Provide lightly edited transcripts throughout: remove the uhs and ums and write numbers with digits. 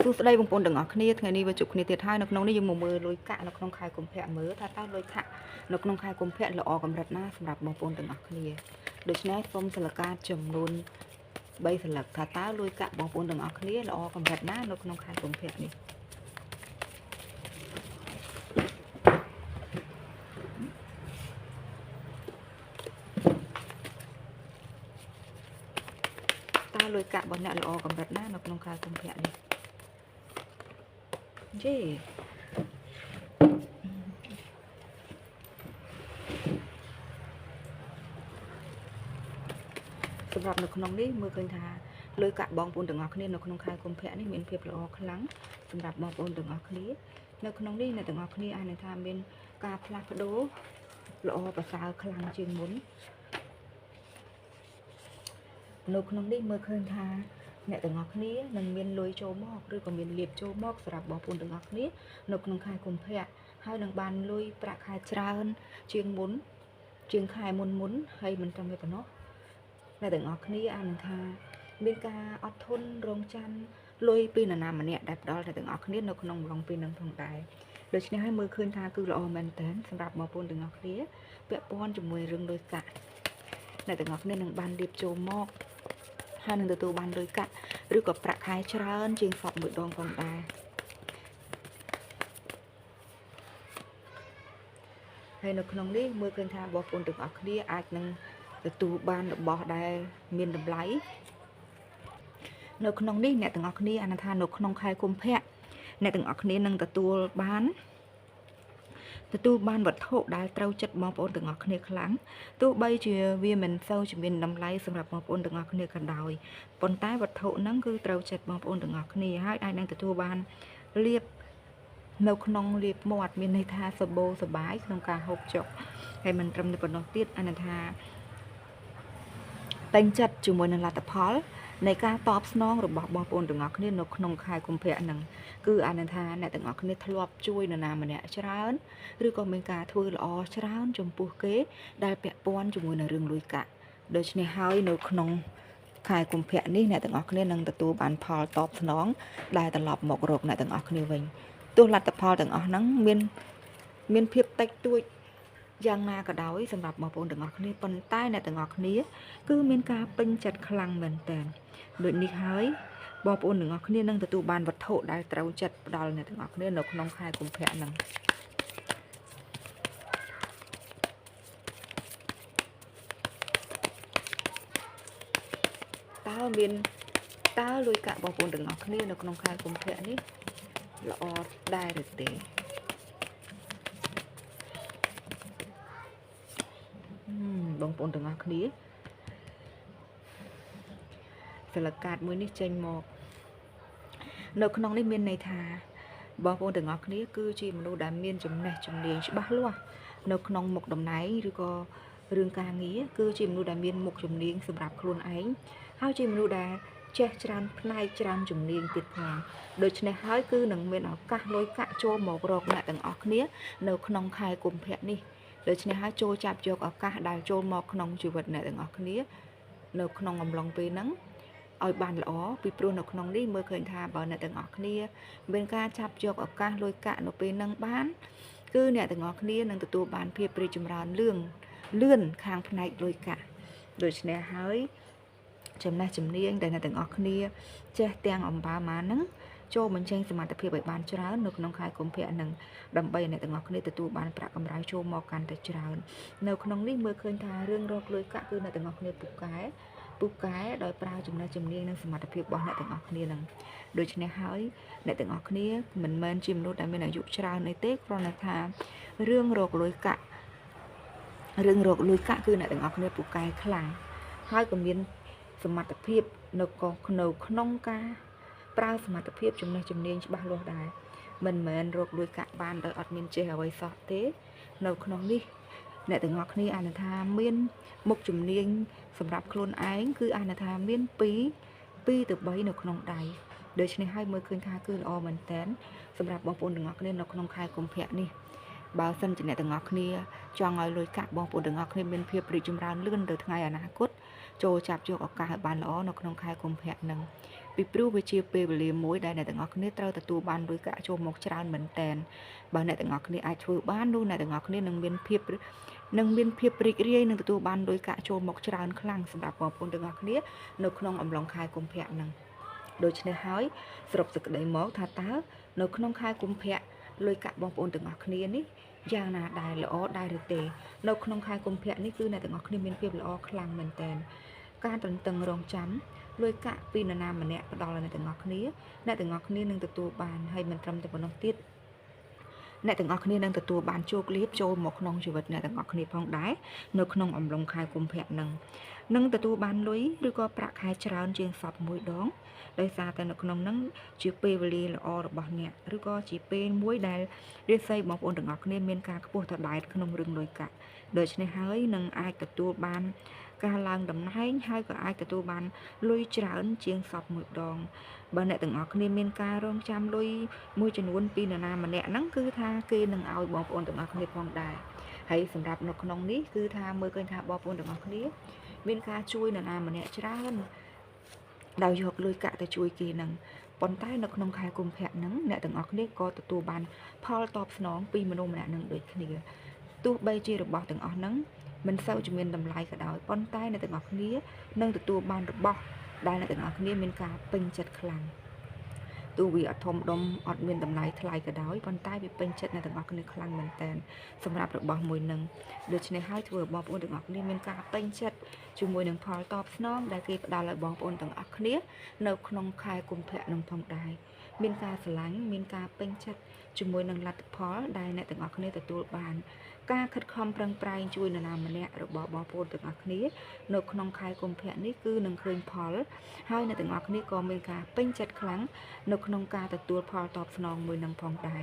សួស្តីបងប្អូនទាំងអស់គ្នាថ្ងៃនេះវិជួបគ្នាទៀតហើយនៅក្នុងនេះយើងមកមើលលុយកាក់នៅក្នុងខែកុម្ភៈមើលថាតើលុយកាក់នៅក្នុងខែកុម្ភៈល្អកម្រិតណាសម្រាប់បងប្អូនទាំងអស់គ្នាដូច្នេះសូមសិលកាចំនួន3សន្លឹកថាតើលុយកាក់បងប្អូនទាំងអស់គ្នាល្អកម្រិតណានៅក្នុងខែកុម្ភៈនេះតើលុយកាក់របស់អ្នកល្អកម្រិតណានៅក្នុងខែកុម្ភៈនេះយេសម្រាប់នៅក្នុងនេះមើលឃើញថាលុយកាក់បងប្អូនទាំងអស់គ្នានៅក្នុងខែកុម្ភៈនេះមានភាពល្អខ្លាំងសម្រាប់បងប្អូនទាំងអស់គ្នានៅក្នុងនេះអ្នកទាំងអស់គ្នាអាចនឹងថាមានការផ្លាស់ប្ដូរល្អប្រសើរខ្លាំងជាងមុននៅក្នុងនេះមើលឃើញថាអ្នកទាំងអស់គ្នានឹងមានលុយចូលមកឬក៏មានលៀបចូលមកសម្រាប់បងប្អូនទាំងអស់គ្នានៅក្នុងខែកុម្ភៈហើយនឹងបានលុយប្រាក់ខែច្រើនជាងមុនជាងខែមុនមុនហើយមិនត្រឹមតែប៉ុណ្ណោះអ្នកទាំងអស់គ្នាអាចនឹងថាមានការអត់ធន់រងចាំលុយពីនរណាម្នាក់ដែលផ្ដល់អ្នកទាំងអស់គ្នានៅក្នុងអំឡុងពេលនឹងផងដែរដូច្នេះហើយមើលឃើញថាគឺល្អមែនទែនសម្រាប់បងប្អូនទាំងអស់គ្នាពាក់ព័ន្ធជាមួយរឿងលុយកាក់អ្នកទាំងអស់គ្នានឹងបានលៀបចូលមកហើយនឹងទទួលបានលុយកាក់ឬក៏ប្រាក់ខែច្រើនជាងសពមួយដងផងដែរហើយនៅក្នុងនេះមើលឃើញថាបងប្អូនទាំងអស់គ្នាអាចនឹងទទួលបានរបស់ដែលមានតម្លៃនៅក្នុងនេះអ្នកទាំងអស់គ្នាអានថានៅក្នុងខែកុម្ភៈអ្នកទាំងអស់គ្នានឹងទទួលបានវត្ថុដែលត្រូវចិត្តបងប្អូនទាំងអស់គ្នាខ្លាំងទោះបីជាវាមិនសូវជាមានតម្លៃសម្រាប់បងប្អូនទាំងអស់គ្នាក៏ដោយប៉ុន្តែវត្ថុហ្នឹងគឺត្រូវចិត្តបងប្អូនទាំងអស់គ្នាហើយអាចនឹងទទួលបានលៀបនៅក្នុងលៀបមាត់មានន័យថាសបោសបាយក្នុងការហូបចុកហើយមិនត្រឹមតែប៉ុណ្ណោះទៀតអានថាពេញចិត្តជាមួយនឹងលទ្ធផលនៃការតបស្នងរបស់បងប្អូនទាំងអស់គ្នានៅក្នុងខែកុម្ភៈហ្នឹងគឺអានថាអ្នកទាំងអស់គ្នាធ្លាប់ជួយនរណាម្នាក់ច្រើនឬក៏មានការធ្វើល្អច្រើនចំពោះគេដែលពាក់ព័ន្ធជាមួយនឹងរឿងលុយកាក់ដូច្នេះហើយនៅក្នុងខែកុម្ភៈនេះអ្នកទាំងអស់គ្នានឹងទទួលបានផលតបស្នងដែលត្រឡប់មករកអ្នកទាំងអស់គ្នាវិញទោះលទ្ធផលទាំងអស់ហ្នឹងមានភាពតិចតួចយ៉ាងណាក៏ដោយសម្រាប់បងប្អូនទាំងអស់គ្នាប៉ុន្តែអ្នកទាំងអស់គ្នាគឺមានការពេញចិត្តខ្លាំងមែនទែនដូចនេះហើយបងប្អូនទាំងអស់គ្នានឹងទទួលបានវត្ថុដែលត្រូវចិត្តផ្ដល់អ្នកទាំងអស់គ្នានៅក្នុងខែកុម្ភៈហ្នឹងតើមានតើលុយកាក់បងប្អូនទាំងអស់គ្នានៅក្នុងខែកុម្ភៈនេះល្អដែរឬទេបងប្អូនទាំងអស់គ្នាសិលកាតមួយនេះចេញមកនៅក្នុងនេះមានន័យថាបងប្អូនទាំងអស់គ្នាគឺជាមនុស្សដែលមានចំណេះជំនាញច្បាស់លាស់នៅក្នុងមុខតំណែងឬក៏រឿងការងារគឺជាមនុស្សដែលមានមុខជំនាញសម្រាប់ខ្លួនឯងហើយជាមនុស្សដែលចេះច្រើនផ្នែកច្រើនជំនាញទៀតផងដូច្នេះហើយគឺនឹងមានឱកាសលុយកាក់ចូលមករកអ្នកទាំងអស់គ្នានៅក្នុងខែកុម្ភៈនេះដូច្នេះហើយចូលចាប់យកឱកាសដែលចូលមកក្នុងជីវិតអ្នកទាំងអស់គ្នានៅក្នុងអំឡុងពេលហ្នឹងឲ្យបានល្អពីព្រោះនៅក្នុងនេះមើលឃើញថាបើអ្នកទាំងអស់គ្នាមានការចាប់យកឱកាសលុយកាក់នៅពេលហ្នឹងបានគឺអ្នកទាំងអស់គ្នានឹងទទួលបានភាពរីកចម្រើនលឿនខាងផ្នែកលុយកាក់ដូច្នេះហើយចំណេះជំនាញដែលអ្នកទាំងអស់គ្នាចេះទាំងអំបាម៉ាហ្នឹងចូលបញ្ចេញសមត្ថភាពឲ្យបានច្រើននៅក្នុងខែកុម្ភៈហ្នឹងដើម្បីអ្នកទាំងអស់គ្នាទទួលបានប្រាក់កម្រៃចូលមកកាន់តែច្រើននៅក្នុងនេះមើលឃើញថារឿងរកលុយកាក់គឺអ្នកទាំងអស់គ្នាពូកែដោយប្រើចំណេះជំនាញនិងសមត្ថភាពរបស់អ្នកទាំងអស់គ្នាហ្នឹងដូច្នេះហើយអ្នកទាំងអស់គ្នាមិនមែនជាមនុស្សដែលមានអាយុច្រើនអីទេគ្រាន់តែថារឿងរកលុយកាក់គឺអ្នកទាំងអស់គ្នាពូកែខ្លាំងហើយក៏មានសមត្ថភាពនៅក្នុងការប្រើសមត្ថភាពចំណេះជំនាញច្បាស់លាស់ដែរមិនមែនរកលុយកាក់បានដោយអត់មានចេះអ្វីសោះទេនៅក្នុងនេះអ្នកទាំងអស់គ្នាអានថាមានមុខជំនាញសម្រាប់ខ្លួនឯងគឺអានថាមាន2ទៅ3នៅក្នុងដៃដូច្នេះហើយមើលឃើញថាគឺល្អមែនទែនសម្រាប់បងប្អូនទាំងអស់គ្នានៅក្នុងខែកុម្ភៈនេះបើសិនជាអ្នកទាំងអស់គ្នាចង់ឲ្យលុយកាក់បងប្អូនទាំងអស់គ្នាមានភាពរីកចម្រើនលឿនទៅថ្ងៃអនាគតចូលចាប់យកឱកាសឲ្យបានល្អនៅក្នុងខែកុម្ភៈនឹង ពីព្រោះវាជាពេលវេលាមួយដែលអ្នកទាំងអស់គ្នាត្រូវទទួលបានលុយកាក់ចូលមកច្រើនមែនតែនបើអ្នកទាំងអស់គ្នាអាចធ្វើបាននោះអ្នកទាំងអស់គ្នានឹងមានភាពរីករាយនឹងទទួលបានលុយកាក់ចូលមកច្រើនខ្លាំងសម្រាប់បងប្អូនទាំងអស់គ្នានៅក្នុងអំឡុងខែកុម្ភៈហ្នឹងដូច្នេះហើយសរុបសេចក្តីមកថាតើនៅក្នុងខែកុម្ភៈលុយកាក់បងប្អូនទាំងអស់គ្នានេះយ៉ាងណាដែរល្អដែរឬទេនៅក្នុងខែកុម្ភៈនេះគឺអ្នកទាំងអស់គ្នាមានភាពល្អខ្លាំងមែនទែនការទន្ទឹងរង់ចាំលុយកាក់ពីនរណាម្នាក់ផ្ដល់ឲ្យអ្នកទាំងអស់គ្នាអ្នកទាំងអស់គ្នានឹងទទួលបានហើយមិនត្រឹមតែប៉ុណ្ណោះទៀតអ្នកទាំងអស់គ្នានឹងទទួលបានជោគលាភចូលមកក្នុងជីវិតអ្នកទាំងអស់គ្នាផងដែរនៅក្នុងអំឡុងខែកុម្ភៈនឹងនឹងទទួលបានលុយឬក៏ប្រាក់ខែច្រើនជាងសពមួយដងដោយសារតែនៅក្នុងហ្នឹងជាពេលវេលាល្អរបស់អ្នកឬក៏ជាពេលមួយដែលរាសីបងប្អូនទាំងអស់គ្នាមានការខ្ពស់ដដែលក្នុងរឿងលុយកាក់ដូច្នេះហើយនឹងអាចទទួលបានការឡើងតំណែងហើយក៏អាចទទួលបានលុយច្រើនជាងសពមួយដងបើអ្នកទាំងអស់គ្នាមានការរងចាំលុយមួយចំនួនពីនរណាម្នាក់ហ្នឹងគឺថាគេនឹងឲ្យបងប្អូនទាំងអស់គ្នាផងដែរហើយសម្រាប់នៅក្នុងនេះគឺថាមើលឃើញថាបងប្អូនទាំងអស់គ្នាមានការជួយនរណាម្នាក់ច្រើនដោយយកលុយកាក់ទៅជួយគេនឹងប៉ុន្តែនៅក្នុងខែកុម្ភៈហ្នឹងអ្នកទាំងអស់គ្នាក៏ទទួលបានផលតបស្នងពីមនុស្សម្នាក់នឹងដូចគ្នាទោះបីជារបស់ទាំងអស់ហ្នឹងមិនសូវជាមានតម្លៃក៏ដោយប៉ុន្តែអ្នកទាំងអស់គ្នានឹងទទួលបានរបស់ដែលអ្នកទាំងអស់គ្នាមានការពេញចិត្តខ្លាំងទោះវាអត់ធំដុំអត់មានតម្លៃថ្លៃក៏ដោយប៉ុន្តែវាពេញចិត្តអ្នកទាំងអស់គ្នាខ្លាំងមែនតើសម្រាប់របស់មួយនឹងដូច្នេះហើយធ្វើឲ្យបងប្អូនទាំងអស់គ្នាមានការពេញចិត្តជាមួយនឹងផលតបស្នងដែលគេផ្ដល់ឲ្យបងប្អូនទាំងអស់គ្នានៅក្នុងខែកុម្ភៈនឹងផងដែរមានការស្រឡាញ់មានការពេញចិត្តជាមួយនឹងលទ្ធផលដែលអ្នកទាំងអស់គ្នាទទួលបានការខិតខំប្រឹងប្រែងជួយនរណាម្នាក់របស់បងប្អូនទាំងអស់គ្នានៅក្នុងខែកុម្ភៈនេះគឺនឹងឃើញផលហើយអ្នកទាំងអស់គ្នាក៏មានការពេញចិត្តខ្លាំងនៅក្នុងការទទួលផលតបស្នងមួយនឹងផងដែរ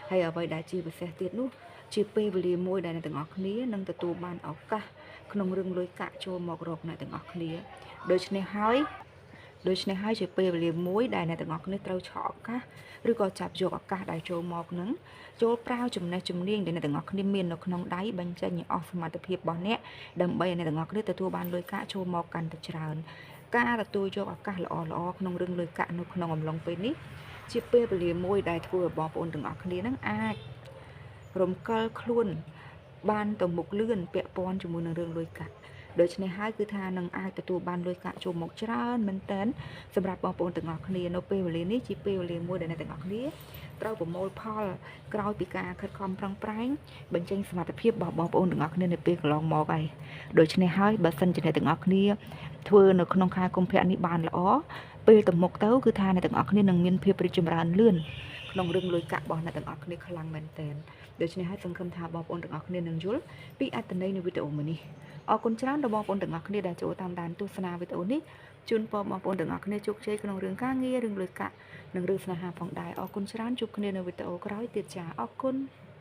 ហើយអ្វីដែលជាពិសេសទៀតនោះជាពេលវេលាមួយដែលអ្នកទាំងអស់គ្នានឹងទទួលបានឱកាសក្នុងរឿងលុយកាក់ចូលមករកអ្នកទាំងអស់គ្នាដូច្នេះហើយដូច្នេះហើយជាពេលវេលាមួយដែលអ្នកទាំងអស់គ្នាត្រូវឆក់ឱកាសឬក៏ចាប់យកឱកាសដែលចូលមកនឹងចូលប្រើចំណេះជំនាញដែលអ្នកទាំងអស់គ្នាមាននៅក្នុងដៃបញ្ចេញឲ្យអស់សមត្ថភាពរបស់អ្នកដើម្បីឲ្យអ្នកទាំងអស់គ្នាទទួលបានលុយកាក់ចូលមកកាន់តែច្រើនការទទួលយកឱកាសល្អៗក្នុងរឿងលុយកាក់នៅក្នុងអំឡុងពេលនេះជាពេលវេលាមួយដែលធ្វើឲ្យបងប្អូនទាំងអស់គ្នានឹងអាចរំកិលខ្លួនបានទៅមុខលឿនពាក់ព័ន្ធជាមួយនឹងរឿងលុយកាក់ដូច្នេះហើយគឺថានឹងអាចទទួលបានលុយកាក់ចូលមកច្រើនមែនតើសម្រាប់បងប្អូនទាំងអស់គ្នានៅពេលវេលានេះជាពេលវេលាមួយដែលអ្នកទាំងអស់គ្នាត្រូវប្រមូលផលក្រោយពីការខិតខំប្រឹងប្រែងបញ្ចេញសមត្ថភាពរបស់បងប្អូនទាំងអស់គ្នានៅពេលកន្លងមកហើយដូច្នេះហើយបើសិនជាអ្នកទាំងអស់គ្នាធ្វើនៅក្នុងខែកុម្ភៈនេះបានល្អពេលទៅមុខទៅគឺថាអ្នកទាំងអស់គ្នានឹងមានភាពរីកចម្រើនលឿនក្នុងរឿងលុយកាក់របស់អ្នកទាំងអស់គ្នាខ្លាំងមែនទែនដូច្នេះហើយសង្ឃឹមថាបងប្អូនទាំងអស់គ្នានឹងយល់ពីអត្ថន័យនៃវីដេអូមួយនេះអរគុណច្រើនដល់បងប្អូនទាំងអស់គ្នាដែលចូលតាមដានទស្សនាវីដេអូនេះជូនពរបងប្អូនទាំងអស់គ្នាជោគជ័យក្នុងរឿងការងាររឿងលុយកាក់និងរឿងស្នេហាផងដែរអរគុណច្រើនជួបគ្នានៅវីដេអូក្រោយទៀតចាអរគុណ។